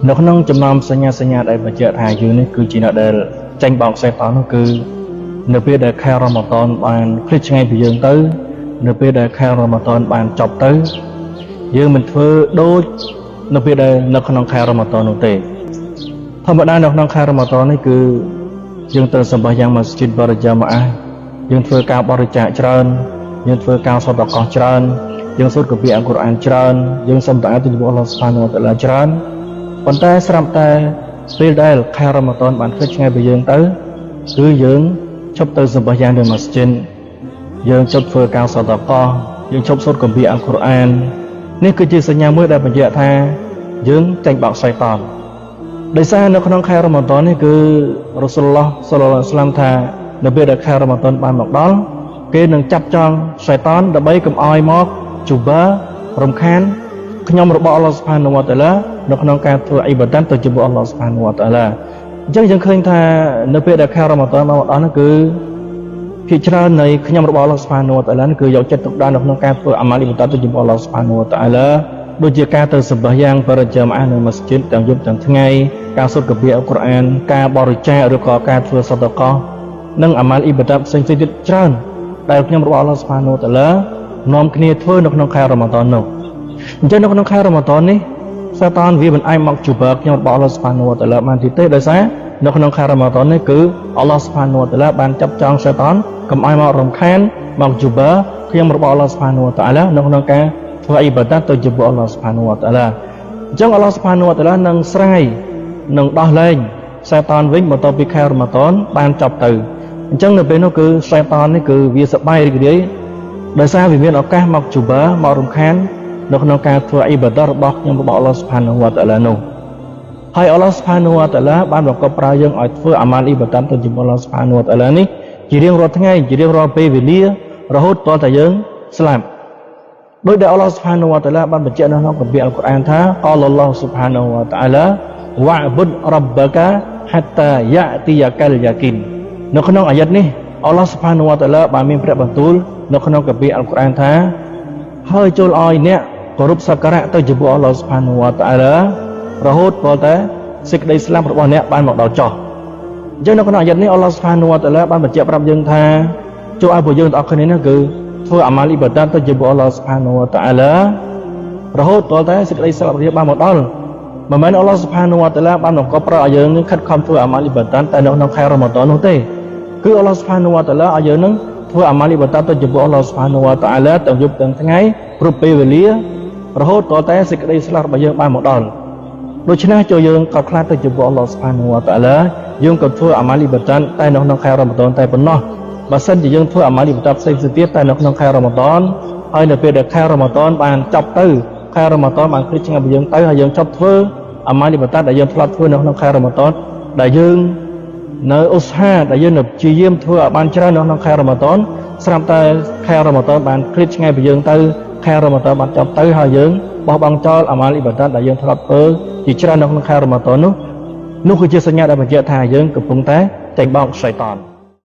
នៅក្នុងចំណោមសញ្ញាសញ្ញាដែលបញ្ជាក់ថាយើងនេះគឺជាអ្នកដែលចាញ់បោកសៃតាននោះគឺនៅពេលដែលខែរ៉ម៉ាដនបានឃ្លាតឆ្ងាយពីយើងទៅនៅពេលដែលខែរ៉ម៉ាដនបានចប់ទៅយើងមិនធ្វើដូចនៅពេលដែលនៅក្នុងខែរ៉ម៉ាដននោះទេធម្មតានៅក្នុងខែរ៉ម៉ាដននេះគឺយើងត្រូវសម្បាយ៉ាងម៉ាស្ជីតបរិយាម៉ាអះយើងធ្វើការបរិច្ចាគច្រើនយើងធ្វើការសតកោះច្រើនយើងសូត្រគម្ពីរអល់កុរអានច្រើនយើងសុំតាអាទៅចំពោះអល់ឡោះស៊ុបហានវតាឡាច្រើនប៉ុន្តែស្រាប់តែពេលដែលខែរ៉ម៉ាដនបានឃ្លាតឆ្ងាយពីយើងទៅគឺយើងឈប់ទៅសម្បាយ៉ាងនៅម៉ាស្ជីតយើងឈប់ធ្វើការសតកោះយើងឈប់សូត្រគម្ពីរអល់កុរអាននេះគឺជាសញ្ញាមួយដែលបញ្ជាក់ថាយើងចាញ់បោកសៃតានដោយសារនៅក្នុងខែរ៉ម៉ាដននេះគឺរ៉ាស៊ូលឡោះសល្លឡោះអាឡៃហ៊ីវ៉ាសឡាមថានៅពេលដែលខែរ៉ម៉ាដនបានមកដល់គេនឹងចាប់ចងសៃតានដើម្បីកុំឲ្យមកជូបារំខានខ្ញុំរបស់អល់ឡោះស៊ុបហានវតាឡានៅក្នុងការធ្វើអ៊ីបាដាតទៅចំពោះអល់ឡោះស៊ុបហានវតាឡាអញ្ចឹងយើងឃើញថានៅពេលដែលខែរ៉ម៉ាដនមកដល់នោះគឺភាគច្រើននៃខ្ញុំរបស់អល់ឡោះស៊ុបហានវតាឡាគឺយកចិត្តទុកដាក់នៅក្នុងការធ្វើអាម៉ាល់អ៊ីបាដាតទៅចំពោះអល់ឡោះស៊ុបហានវតាឡាដូចជាការទៅសម្បាយ៉ាងបរិយាម៉ានៅម៉ាស្ជីតទាំងយប់ទាំងថ្ងៃការសូត្រគម្ពីរអល់កុរអានការបរិច្ចាគឬក៏ការធ្វើសតកោនិងអាម៉ាល់អ៊ីបាដាតផ្សេងៗទៀតច្រើនដែលខ្ញុំរបស់អល់ឡោះស៊ុបហានវតាឡានាំគ្នាធ្វើនៅក្នុងខែរ៉ម៉ាដននោះអញ្ចឹងនៅក្នុងខែរ៉ម៉ាដននេះសាតានវាមិនអាចមកជបើខ្ញុំរបស់អល់ឡោះស៊ុបហានវតាឡាបានទេដោយសារនៅក្នុងខែរ៉ម៉ាដននេះគឺអល់ឡោះស៊ុបហានវតាឡាបានចាប់ចងសាតានកុំឲ្យមករំខានមកជបើខ្ញុំរបស់អល់ឡោះស៊ុបហានវតាឡានៅក្នុងការធ្វើអ៊ីបាដាតទៅចំពោះអល់ឡោះស៊ុបហានវតាឡាអញ្ចឹងអល់ឡោះស៊ុបហានវតាឡានឹងស្រាយនឹងដោះលែងសាតានវិញបន្ទាប់ពីខែរ៉ម៉ាដនបានចប់ទៅអញ្ចឹងនៅពេលនោះគឺសាតាននេះគឺវាសប្បាយរីករាយដោយសារវាមានឱកាសមកជបើមករំខាននៅក្នុងការធ្វើអ៊ីបាដាតរបស់ខ្ញុំរបស់អល់ឡោះស៊ុបហានវតាឡានោះហើយអល់ឡោះស៊ុបហានវតាឡាបានបង្កប់ប្រើយើងឲ្យធ្វើអាម៉ាល់អ៊ីបាដាតទៅចំពោះអល់ឡោះស៊ុបហានវតាឡានេះជារៀងរាល់ថ្ងៃជារៀងរាល់ពេលវេលារហូតទាល់តែយើងស្លាប់ដោយដែលអល់ឡោះស៊ុបហានវតាឡាបានបញ្ជាក់នៅក្នុងគម្ពីរអល់កុរអានថាអល់ឡោះស៊ុបហានវតាឡាវ៉ាបុដរ៉ាបាកាហាតាយ៉ាទីយ៉ាកាល់យ៉ាគីននៅក្នុងអាយ៉ាតនេះអល់ឡោះស៊ុបហានវតាឡាបានមានព្រះបន្ទូលនៅក្នុងគម្ពីរអល់កុរអានថាហើយចូលឲ្យអ្នកគោរពសក្ការៈទៅចំពោះអល់ឡោះស៊ុបហានវតាឡារហូតដល់តែសេចក្តីស្លាប់របស់អ្នកបានមកដល់ចោះអញ្ចឹងនៅក្នុងអាយ៉ាតនេះអល់ឡោះស៊ុបហានវតាឡាបានបញ្ជាក់ប្រាប់យើងថាចូលឲ្យពួកយើងទាំងអស់គ្នានេះគឺធ្វើអាម៉ាល់អ៊ីបាដាតទៅចំពោះអល់ឡោះស៊ុបហានវតាឡារហូតដល់តែសេចក្តីស្លាប់របស់យើងបានមកដល់មិនមែនអល់ឡោះស៊ុបហានវតាឡាបានបង្កប់ប្រើឲ្យយើងនឹងខិតខំធ្វើអាម៉ាល់អ៊ីបាដាតតែនៅក្នុងខែរ៉ម៉ាដននោះទេគឺអល់ឡោះស៊ុបហានវតាឡាឲ្យយើងនឹងធ្វើអាម៉ាល់អ៊ីបាដាតទៅចំពោះអល់ឡោះស៊ុបហានវតាឡាទាំងយប់ទាំងថ្ងៃគ្រប់ពេលវេលារហូតដល់តែសេចក្តីស្លាប់របស់យើងបានមកដល់ដូច្នេះចូលយើងក៏ខ្លាចទៅចំពោះអល់ឡោះស៊ុបហានវតាឡាយើងក៏ធ្វើអាម៉ាល់អ៊ីបាដាតតែនៅក្នុងខែរ៉ម៉ាដនតែប៉ុណ្ណោះបើសិនជាយើងធ្វើអាម៉ាល់អ៊ីបាដាតផ្សេងៗទៀតតែនៅក្នុងខែរ៉ម៉ាដនហើយនៅពេលដែលខែរ៉ម៉ាដនបានចប់ទៅខែរ៉ម៉ាដនបានឃ្លាតឆ្ងាយពីយើងទៅហើយយើងចប់ធ្វើអាម៉ាល់អ៊ីបាដាតដែលយើងធ្លាប់ធ្វើនៅក្នុងខែរ៉ម៉ាដនដែលយើងនៅឧស្សាហ៍ដែលយើងនៅព្យាយាមធ្វើឲ្យបានច្រើននៅក្នុងខែរ៉ម៉ាដនស្រាប់តែខែរ៉ម៉ាដនបានឃ្លាតឆ្ងាយពីយើងទៅខែរ៉ម៉ាដនបានចប់ទៅហើយយើងបោះបង់ចោលអាម៉ាល់អ៊ីបាដាតដែលយើងធ្លាប់ធ្វើជាច្រើននៅក្នុងខែរ៉ម៉ាដននោះគឺជាសញ្ញាដែលបញ្ជាក់ថាយើងកំពុងតែចាញ់បោកសៃតាន។